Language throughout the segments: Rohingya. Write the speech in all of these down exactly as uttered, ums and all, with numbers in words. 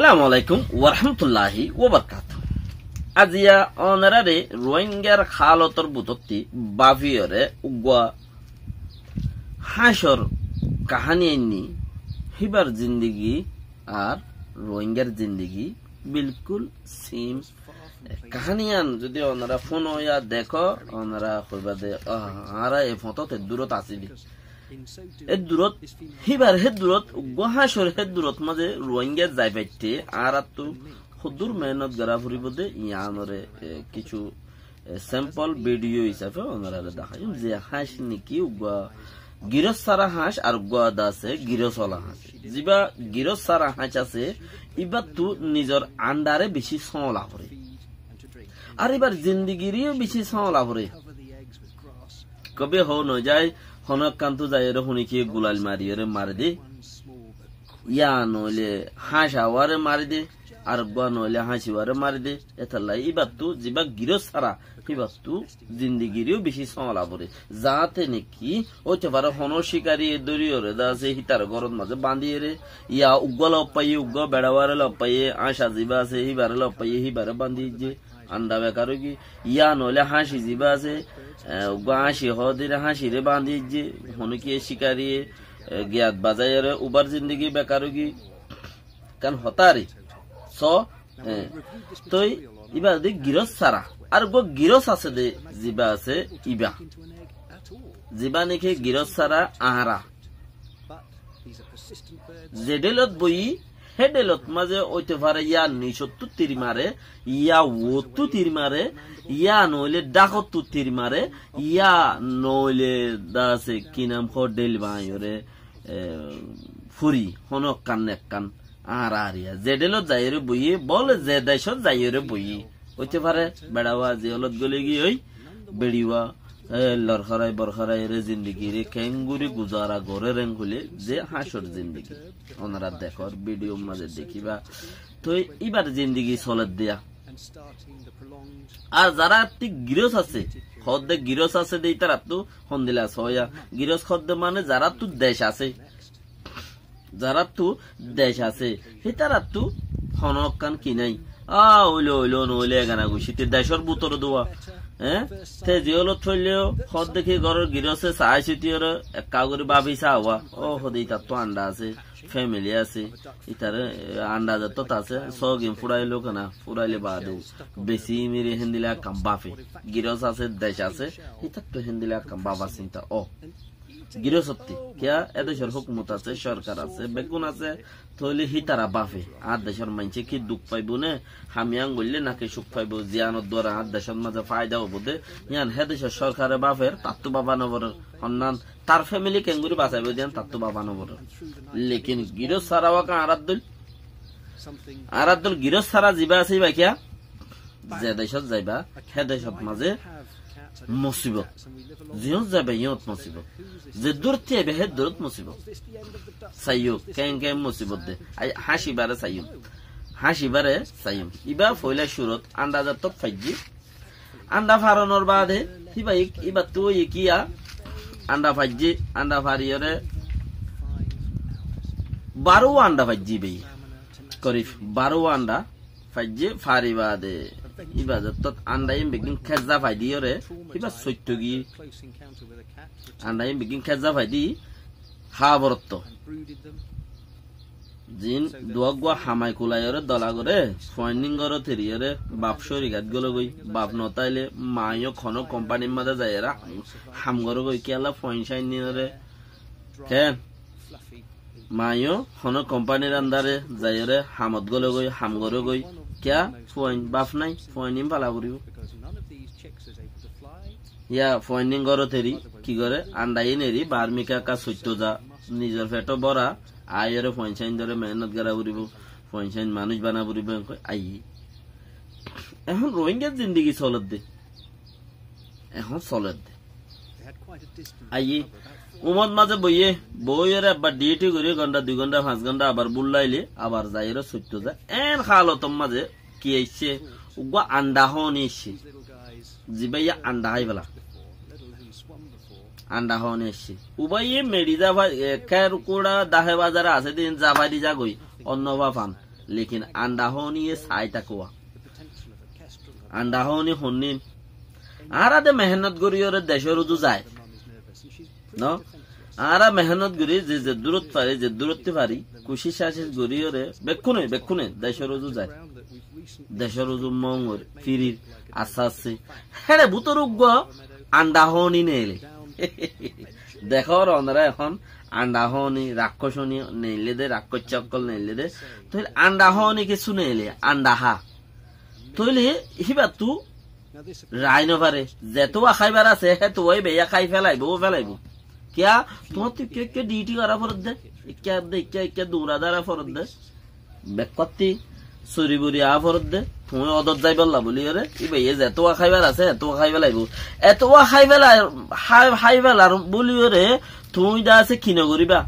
Assalamu alaikum warahmatulláhi wabarakátuhu. Aziya onoráre Ruáingar hálotor bútotti báfiyoré uggúa háñcor kaháni ainní, híbar zindigi ar Ruáingar zindigi bilkúl same. Kaháni yían zodi onorá fúno ya dekó, onorá hoibá de, "Ah, añára e fotót e durót asíli." E durót, híbar hé durót, uggúa háñcor hé durót mazé Ruáinga zai faitté, añáráttu hoddúr meénnot gorá foribó de, yíanoré, e, kissú, e, sample video hísafe onoráre deháiyum, ze háñc niki uggúa girós sára háñc ar uggúa de asé girós ola háñc. Zibá girós sára háñc asé, íbattu nizor andaré bicí sóola foré. Ar íbar zindigiré yó bicí sóola foré. Kobí hoó no zai, honó ekkántu zaiyóre hunikiye gulail mariyóre mari de. Yá noóile háñc awáre mari de, ar uggúa noóile háñci awáre mari de. Etollá íbattu zibá girós sára, híbattu zindigiré yó bicí sóola foré. Zaáte neki óite fare honó cíkariye dóriyóre de asé hítar górot mazé bañdiyére, yá uggúa loffaiyé, uggúa beçawáre loffaiyé, áñca zibá asé híbaré loffaiyé, híbaré bañdiyé. Anda bekar óigiyói, yá noóile háñci zibá asé, e, uggúa háñci hoódire háñciré bañdí aijjé, honókiye cíkariye, e, giyat bazaiyóre ubár zindigi bekar óigiyói. Kán hotá ar. Só, e, toi íba de girós sára. Ar uggúa girós asé de zibá asé íba. Zibá neki girós sára añára. Ze dhelot boiyí, hé dhelot mazé óite fare yá nicottú tir mare, yá uottú tir mare, yá noóile dhákottú tir mare, yá noóile de asé ki nam hoó dhel bañiyóre, e, furi, honó ekkán ekkán añára ariya. Ze dhelot zaiyóre boiyí, bóle ze decót zaiyóre boiyí. Óite fare, beçawá ze olot góli giyói, beçiwá, e, lorkórai borkóraiyóre zindigiré keéngorí guzara gorér eén hoilé ze háñcor zindigi. Onorá dekór, video mazé dekíba. Toi íbar zindigi soler de yá. Ar zaráttu girós asé, hoódde girós asé de ítarattu hondila soóya. Girós hoódde mane zaráttu dec asé. Zaráttu dec asé, hítarattu honó ekkán ki nái. Á, óilo, óilo, noóile egana gucíte decór bútore dua. Eé? Te ze olot foilleyó, hoódde ki gorór giróse saái sitiyóre, ekká gorí báfi sawa. Ó, hoóde ítattú anda asé, family asé. Ítare, e, anda zettót asé, sógin fúrailó kena, fúraile baade. Besi miri héndila ekkán báfe. Girós asé, dec asé, ítattú héndila ekkán báf asé íta. Ó. Girósotti, kiyá, e decór hókumot asé, sorkar asé, beggún asé, tóile hítara báfe, añár decór maincé ki duk faibou né, ham yían goillé náki cuk faibou, ziyánor duara añár decór mazé faida óibo dé, yían hé decór sorkare báfer, tattú báfa noforér, honnán, tar family keéngorí basaibou dé yían tattú báfa noforér. Lekin girós sára waka añárar dóil, añárar dóil girós sára zibá asé íba kiyá, ze decót zaiba, hé decót mazé musibot. Ziyót zaiba, yót musibot. Ze dúrottí aiba, hé dúrot musibot. Saiyó, keén keén musibot de. Ai, háñci ibáre saiyó. Háñci ibáre saiyó. Ibá foila curot anda zettót faijjé. Anda faronor baade, híba ik-, íbattú óiye kiyá? Anda faijjé, anda fariyóre. Baró anda faijjé íbaye. Korib baró anda faijjé, fari baade, íba zettót anda yín beggín kézza fai diyóre, íba soitto giyé. Anda yín beggín kézza fai di, há borotto. Zin duwá uggúa hamai kulaiyóre dola goré, fuain ín górot eriyóre, baf córigat gólogói, baf notáile, maiyó honó kompánir mazé zaiyóre ham gorógoi, kiyólla fuain cáin ínoré, keén? Maiyó honó kompánir andare zaiyóre hamot gólogói, ham gorógoi. Kiyá? Fuain, baf nái, fuain ín fala foribó. Yá fuain ín górot eri, ki goré? Anda ín eri, baár mika ekká soitto za, nizor feṭó bóra, aiyóre fuain cáin dóre meénnot gorá foribó, fuain cáin manúic bana foribó, enkoi aiyé. Ehón Rohingyar zindigi soler dé. Ehón soler dé. Aiyé, umot mazé boiyé, boiyóre ebbar dhiyuthi gorí, gonṭa, dui gonṭa, fañs gonṭa, abar búl lailé, abar zaiyóre soitto za. Eén halotor mazé ki aiccé? Uggúa añḍa hoóni aiccé. Zibáye añḍa hái fela. Añḍa hoóni aiccé. Ubáye meçi zafai, e, kér kúça dahe bazare asé dé, zafai di zagói, onno fafan. Lekin andha hoóniye sai tákuwa. Andha hoóni honnín. Añára de mehénnot goríyoré decór uzu zai. No? Añára mehénnot gorí ze zeddúrot fari, zeddúrottí fari, kucíc-cácíc goríyoré, bekkúne, bekkúne decór uzu zai. Decór uzu mongor, firir, assá-assí. Héçe bútore uggúa andha hoóni neilé. Dekór onorá ehón andha hoóni, rakkóc hoóni neillé dé, rakkócca ókkol neillé dé. Tóile andha hoóni kessú neilé, andha há. Tóile híbattú rai nofaré. Zetuwa háibar asé, hétuwa íbayé hái félaibóu, félaibóu. Kiyá? Tuáñttú ikká ikká dhiyuthi gorá foredde. Ikká de, ikká ikká duñra dára foredde. Bekkúattí sori-bori aá foredde. Tuñí odot zaibólla bóliyoré, íbayé zetuwa háibar asé, hétuwa hái félaibóu. Hétuwa hái félar, hái, hái félar bóliyoré, tuñí de asé ki nogoríba.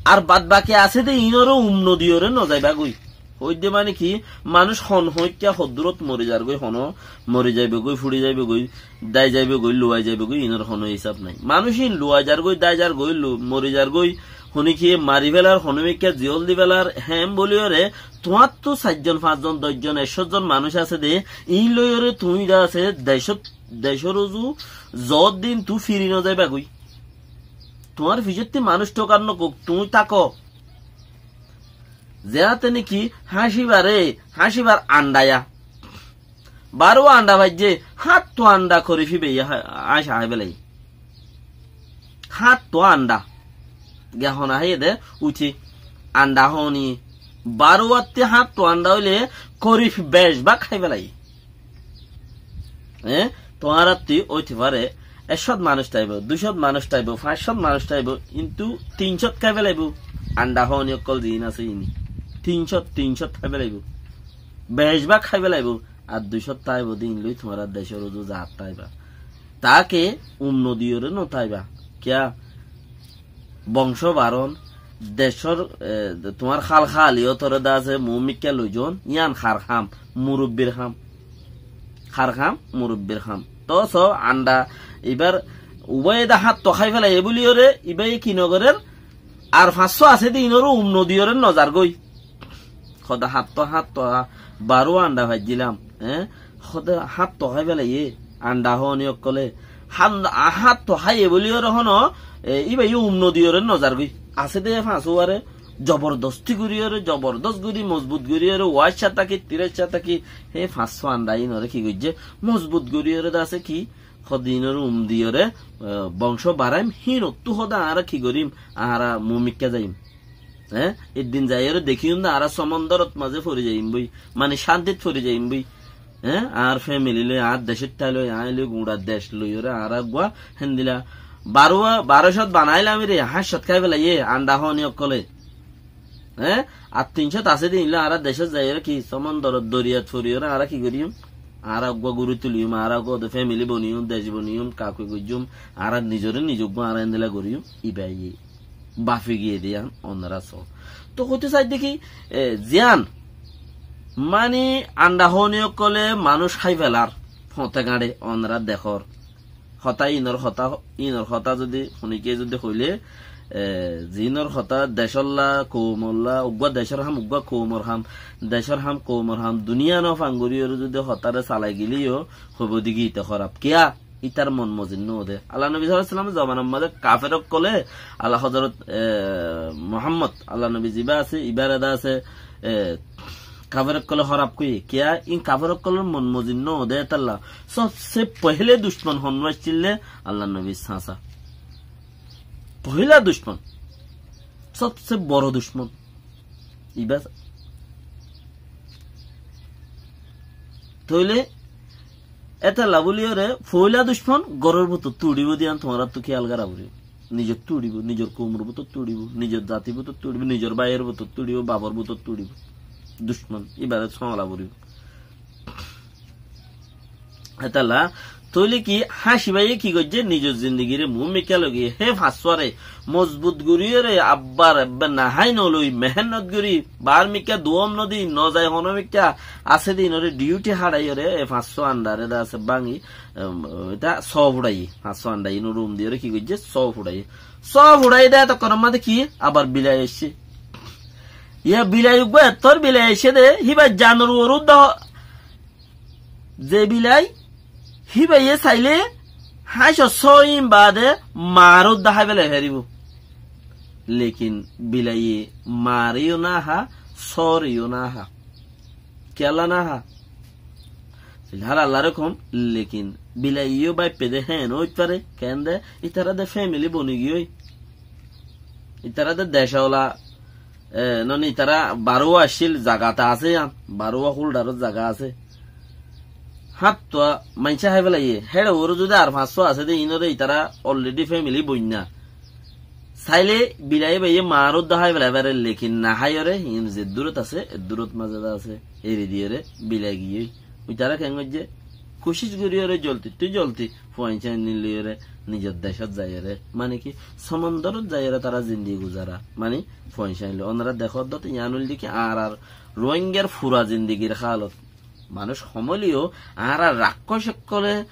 Ar bad baki asé dé iínoré um nodiyoré nozaibagói. Hoóidde mane ki, manúic hon hoóikka hoddúrot mori zargói, honó mori zaibogói, fúçi zaibogói, dái zaibogói, luwai zaibogói, iínor honó hísab nái. Manúic iín luwai zargói, dái zargói, lu-, mori zargói, honikiyé mari félar, honómikká ziyól di félar, héen bóliyoré, tuáñttú sairzon, fañszon, doiczon, ekcót zon manúic asé dé, iín loiyoré tuñí de asé, decót, decór uzu, zoór din tuñí firi nozaibagói. Tuáñr fisótti manúic thókar nokouk, tuñí táko. Zeáñtte néki háñcibaré, háñcibar andha ya. Baruwa andha faijjé, háñttu andha kori fibaiye há-, háñci hái félaiyé. Háñttu andha. Gehona háiye dé, uithí. Andha hoóni. Baruwattí háñttu andha óile kori fi-, bec bák hái félaiyé. Eé? Tuáñrattí óite fare, ekcót manúic táibo, duicót manúic táibo, fañscót manúic táibo, kintu tincót hái félaibóu. Andha hoóni ókkol ziín asé iín. Tincót, tincót hái félaibóu. Bec bák hái félaibóu. Ar duicót táibo dé iín loi tuáñra decór uzu zaát táiba. Taáke um nodiyoré notáiba. Kiyá? Bongcó baron, decór, e, tuáñr hál-háliyotoré de asé muúmikká loizon, yían har ham, murubbir ham. Har ham, murubbir ham. Toóu soó, andha, ibár ubáye de háñttu hái félaiyé bóliyoré, ibáye ki nogorér, ar fañssó asé dé iínoré um nodiyoré nozargói. Hoóde háñttu, háñttu, a, baruwa andha faijjílam, eé? Hoóde háñttu hái félaiyé, andha hoóni ókkolé. Hán-, a, háñttu háiye bóliyoré honó, e, íbayé um nodiyoré nozargói. Asé dé fañssúare, zobordostí goríyoré, zobordost gorí, mozbut goríyoré, waáicca táki, tiráicca táki, hé fañssó andha iínoré ki goijjé, mozbut goríyoré de asé ki, hoóde iínoré um diyoré, e, bongcó baraim, híinottú hoóde añára ki gorím, añára muúmikká zaiyum. Eé? Eddin zaiyóre dekíyum de añára somondorot mazé fori zaiyum boi, mane cántit fori zaiyum boi. Eé? Añár femili loi, añár decóitta loi, aññí loi, guñça dec loiyóre añára eggúa héndilla baruwa, barocót banailám re, háñccót hái félaiyé, andha hoóni ókkolé. Eé? Ar tincót asé dé iín loi añára decót zaiyóre ki somondorot doriyat foriyóre añára ki goríyum? Añára eggúa gúri tuliyum, añára eggúa de femili boniyum, dec boniyum, kakui goijjum, añára nizoré nize eggúa añára héndilla goríyum, ibáye. Bafi giyé dé yían onorá soó. Toóu hoitó saidde ki, e, ziyán, mani andha hoóni ókkolé manúic hái félar, hoté gañçe onorá dekór. Hotá inor hotá, inor hotá zodi, honikiyé zodi hoilé, e, zinor hotá decólla, koumolla, uggúa decór ham, uggúa koumor ham, decór ham, koumor ham, duniyán fang goríyoré zodi hotáre salai gileyó, hoibóu dé ki ite hóraf. Kiyá? Ítar mon mozin nóde. Allar nobi sallallahu alaihi wasallam zobanar mazé kafer ókkolé, Alla hozorot, e, Muhammod, Allar nobi zibá asé, ibáre de asé, e, kafer ókkolé hóraf hoiyé. Kiyá? Ín kafer ókkolór mon mozin nóde étalla. Sobse poilé ducmon honnúa accíl dé Allar nobir sasa. Poilá ducmon. Sobse boro ducmon. Ibá. Tóile étalla bóliyoré, foóila ducmon góror bútottú uçíbo de yían tuáñrattú kéyal gorá foribó. Nizottú uçíbo, nizor koumor bútottú uçíbo, nizor zatir bútottú uçíbo, nizor báiyor bútottú uçíbo, bafor bútottú uçíbo. Ducmon, íbaré sómala foribó. Étalla, tóile ki, háñci báiye ki goijjé, nizor zindigiré muúmikká loi giyé, hé fañssúare mozbut goríyoré, abbar ebbe nahái noloi, mehénnot gorí, baár mikká duwám nodi, nozai honó mikká, asé de inoré dhiyuthi haçaiyoré, e fañssú andháre de asé báñgi, em, ita sóo fuçaiyé, fañssú andhá inor um diyoré ki goijjé, sóo fuçaiyé. Sóo fuçaiyé de etokkonor mazé ki, abar bilai aiccé. Yá bilai uggúa ettór bilai aiccé dé, híba janor uore uddá, ze bilai, híbaye sailé háñcor sóoyin baade maar uddá hái felai faribóu. Lekin bilaiye maareyó no há, sóoreyó no há. Kiyólla no há? Filhál Allaré hoóm, lekin bilaiyó báippe dé héen óit fare, keén dé, itará dé fémili boni giyói. Itará dé dec ola, e, noni itará baruwa accíl, zagat asé yián, baruwa húldarot zaga asé. Háñttuwa maincé hái felaiye, héçe uore zudi ar fañssúa asé dé, iínoré itará alredi fémili boinná. Sailé bilai báiye maar uddá hái felai fare, lekin no háiyoré, iín zeddúrot asé, eddúrot mazé dé asé, eri diyoré bilai giyói. Itará keén goijjé? Kucíc goríyoré zoldittú zoldi fuain cáinni loiyoré nizor decót zaiyoré, mani ki, somondorot zaiyoré tará zindigi guzara, mani fuain cáin loi. Ónora dekódde yián óilde ki, añárar Ruáingar fura zindigir hálot. Manúic hoóm óileyo añárar rakkoc ókkole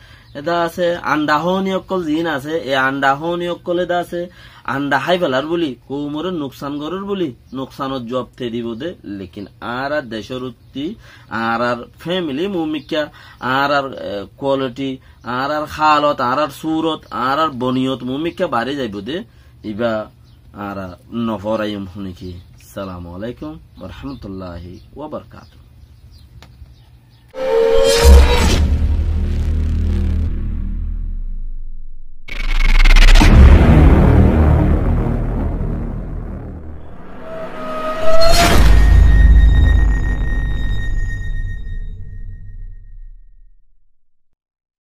dé asé, andha hoóni ókkol ziín asé, e andha hoóni ókkole dé asé, andha hái felar buli, koumoré nuksan gorér buli, nuksanor zuab te dibou dé, lekin añárar decór utti, añárar fémili muúmikká, añárar, e, kualiti, añárar hálot, añárar surot, añárar boniyot muúmikká bari zaibou dé, ibá añára no foraiyum honikiyé. Assalamu alaikum wa rahmatullahi wa barakatuhu.